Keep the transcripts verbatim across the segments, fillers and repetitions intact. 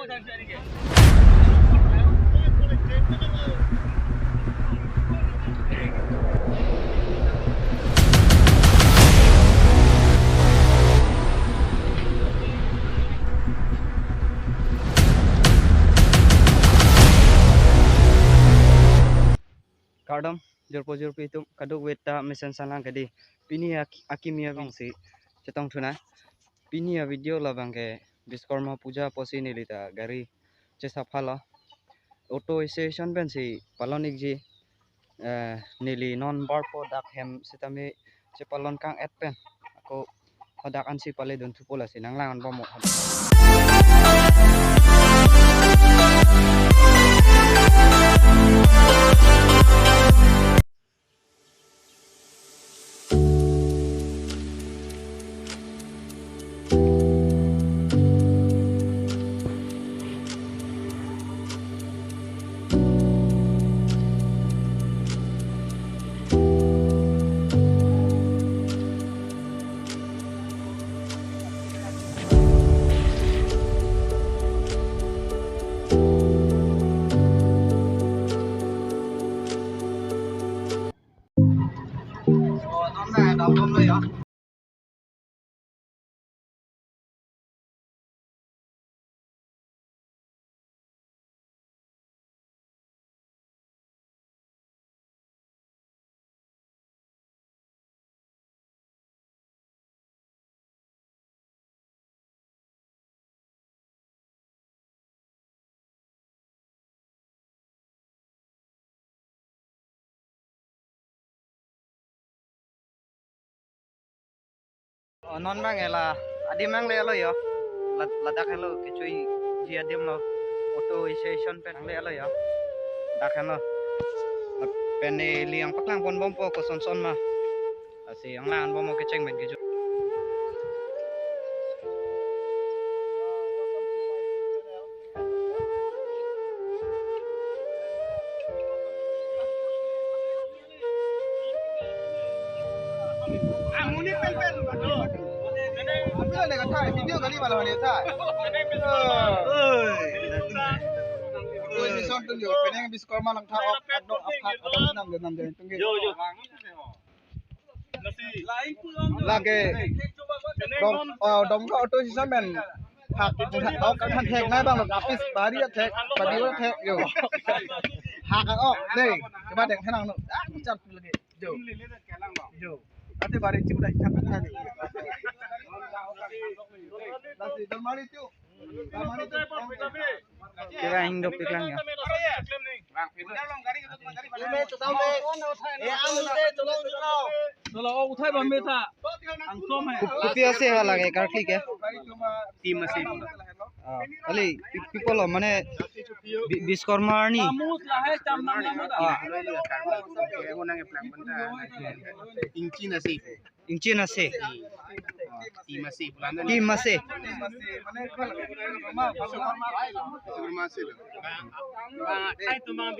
Kardom, jirpo jirpi atum, kadokave ta mesen salang kedi. Pini ak-, akimi abang si chetong thunang. Pini a-video labang ke Biswakarma Puja apotsi neli ta gari chesapha lo. Auto Association pensi palon ikji, eh, neli non barpo, dak hem sitame chepalon kang-et pen. Ako hadak ansi pale dun thupo, lasi nanglang-an bom mo. Oh, non bang ela adim nangle-lo yo. Lad-, ladak helo kechui-ji adim lo. Auto Association pen nangle-lo yo. Dak helo. Pen neli nangpaklang pon bompo koson son ma. Lasi nanglang-an bom mo kecheng pen kecho. Yo, yo. Lake dong, oh, dong ko auto sisa men. Hak, hak, oh, kan thek nai bang, apis bari thek, bari thek yo. Hak, oh, dei, coba deng thenang no. Ah, chat lagi. Jo. Jo. Nanti bari cip dah, chat tadi. Nasi dong mari tu. Kira hing dopik lang ya. Chalo, oh, uthai bam beta. Angsom hai. Ku-, kopi ase ha lake karkli ke? Team ase. Ah, ali, pi-, people lo, mane, Bi-, Biswakarma arni. Ah. Ingchin ase. Ingchin ase. Team ase. Team ase.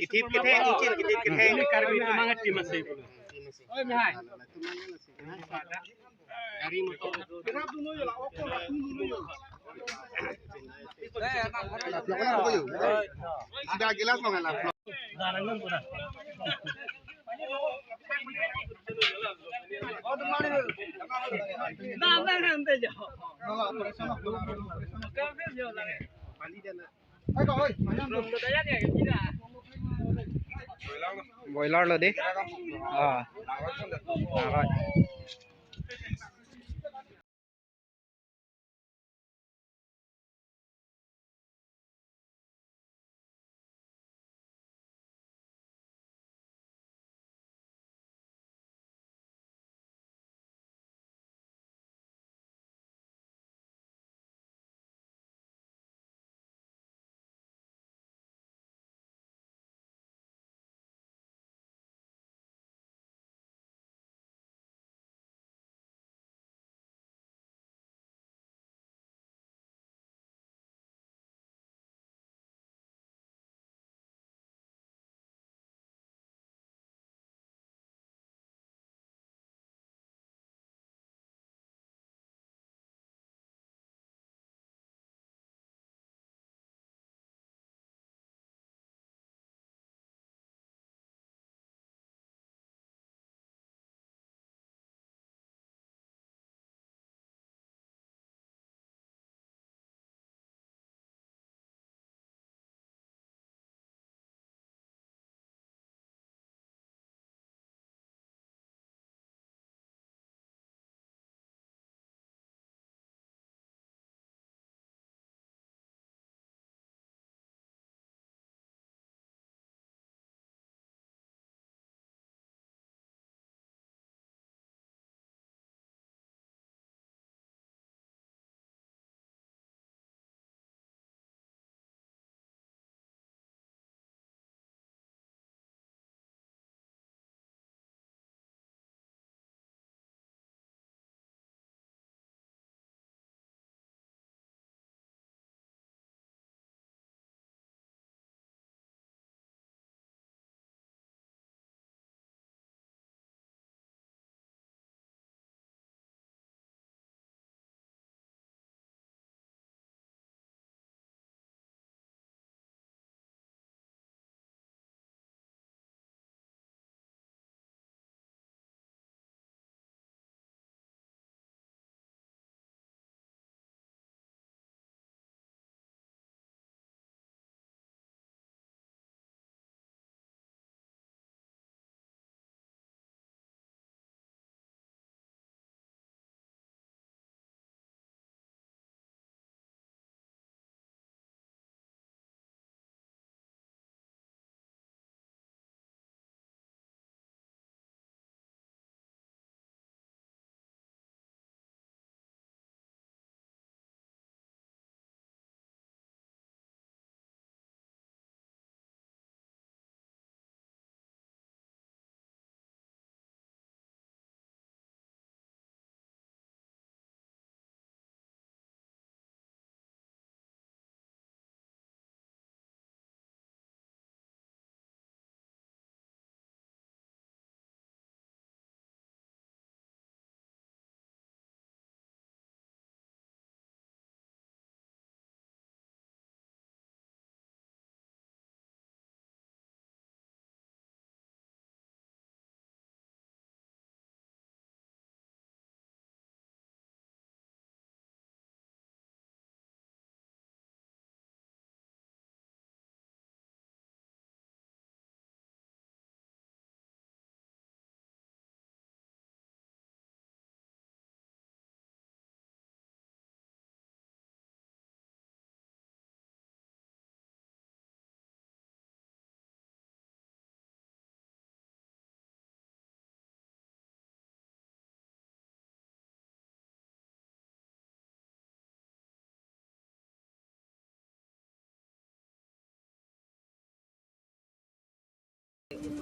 Kithip kithek, ingchin kithip kithek. Karbi team ase. Sida gilas lo ngala. Boiler lo dei. Ah.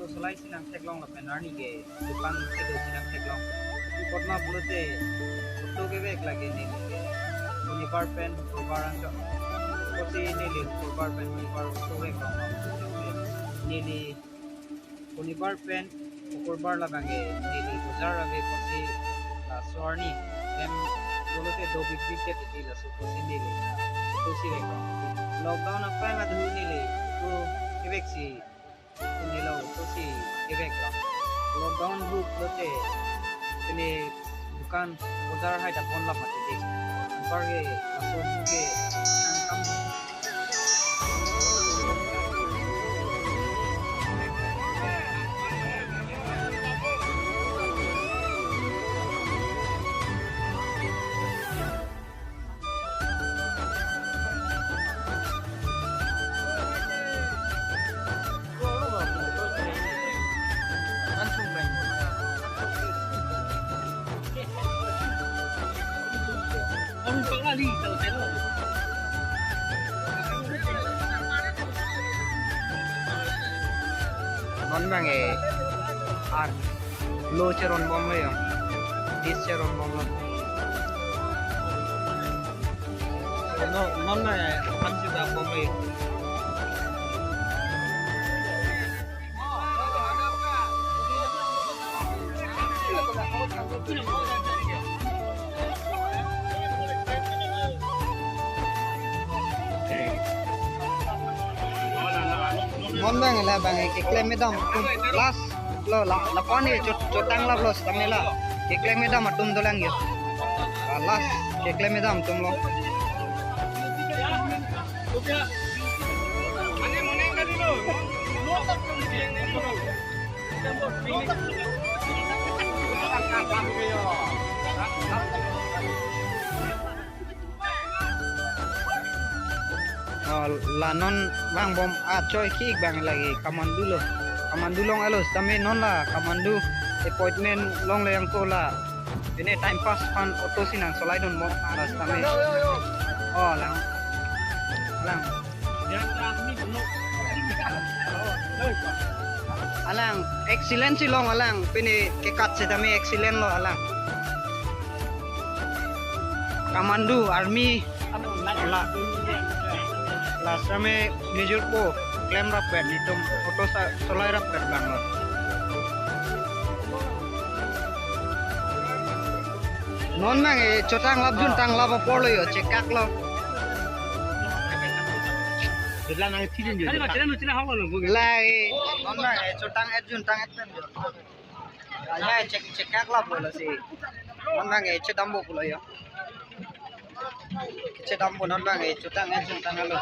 Solai si nangtheklong lapen arni ke dukan kedo si nangtheklong. Kotma pulote auto kevek lake neli ke. Sonibar pen Sukrobar anchot. Pusi neli Sukrobar pen Sonibar auto vek long. Neli Sonibar pen Sukrobar labang ke neli bojar ave pusi laso arni. Mem pulote do big big ke titi laso pusi neli auto si vek long. Lockdown aphrang aduhu neli auto kevek si neli auto si kevek long. Lockdown ahut pulote pine dukan bojar hai ta bon lap mati dei. Anpar ke laso ahut ke angkam. Non bang e ar lo cheron bomlo yo. Dis cheron bomlo. No, non na ham si ta bomlo yo. Non bang e la bang e keklem kedam atum last lo la, lapu-an e chot-, chotang lap lo setame la keklem kedam atum dolang yo. Ah, last keklem kedam atum lo. Oh, la non vangbom achoi ki bang lake Kathmandu lo. Kathmandu long alo setame non la Kathmandu appointment longle angko la. Pine time pass aphan auto si nangsolai dunbom la setame. Oh, lang. Lang. Alang excellent si long alang, pine kekat setame excellent lo alang. Kathmandu army la, la setame nijor po klem rapet, netum auto sa solai rapet bang lo. Non bang e chotang lap juntang lap apor lo yo, chekak lo. Bidla nang chilin yo. Kali ba chilin chilin hong lo. Lai, non bang e chotang et juntang et pen yo. Ala chek, chekak lap lo lasi. Non bang e chedampo pulo yo. Chedampo non bang e chotang et juntang lo.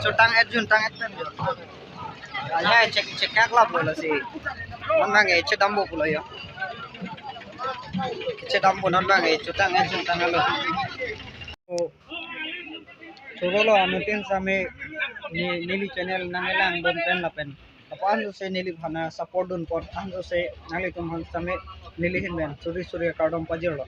Chotang et jun tang et pen. Aya chek chek kak lap lo si. Non bang e chedam bo pulo yo. Chedam bo non bang e chotang et jun tang lo. O, choro lo anutin same ne neli channel nangkelang dun pen lapen. Aphan jose neliphan support dun apot an jose nanglitum aphan same neli ahin pen suri suri kardom pajirlo.